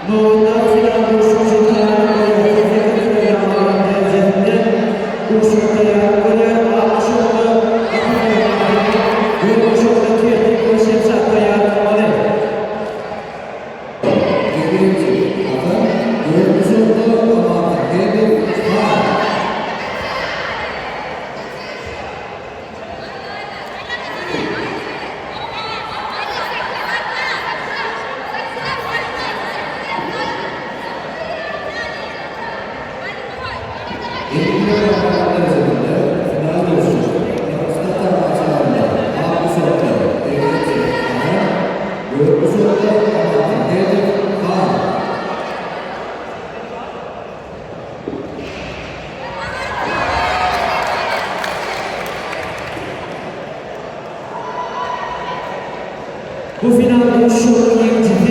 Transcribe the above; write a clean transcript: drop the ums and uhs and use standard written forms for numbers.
Nobatdaky final duşuşygy taýýarlyk görýär. 88 kilogram agram derejesinde duşuşyga taýýarlyk görýär. 60 Akylow Ýoldaşowda tertip we Şemşat taýýarlanmaly. Birinji Hasan, dördünji orunda Amanmuhammedow Han. 50 kilogram agram derejesinde final duşuşygy Gyrgyzystan armaçylarynda 60 orunda Birinji Hasan, dördünji orunda Amanmuhammedow Han. Bu final duşuşygynyň ýeňijisi.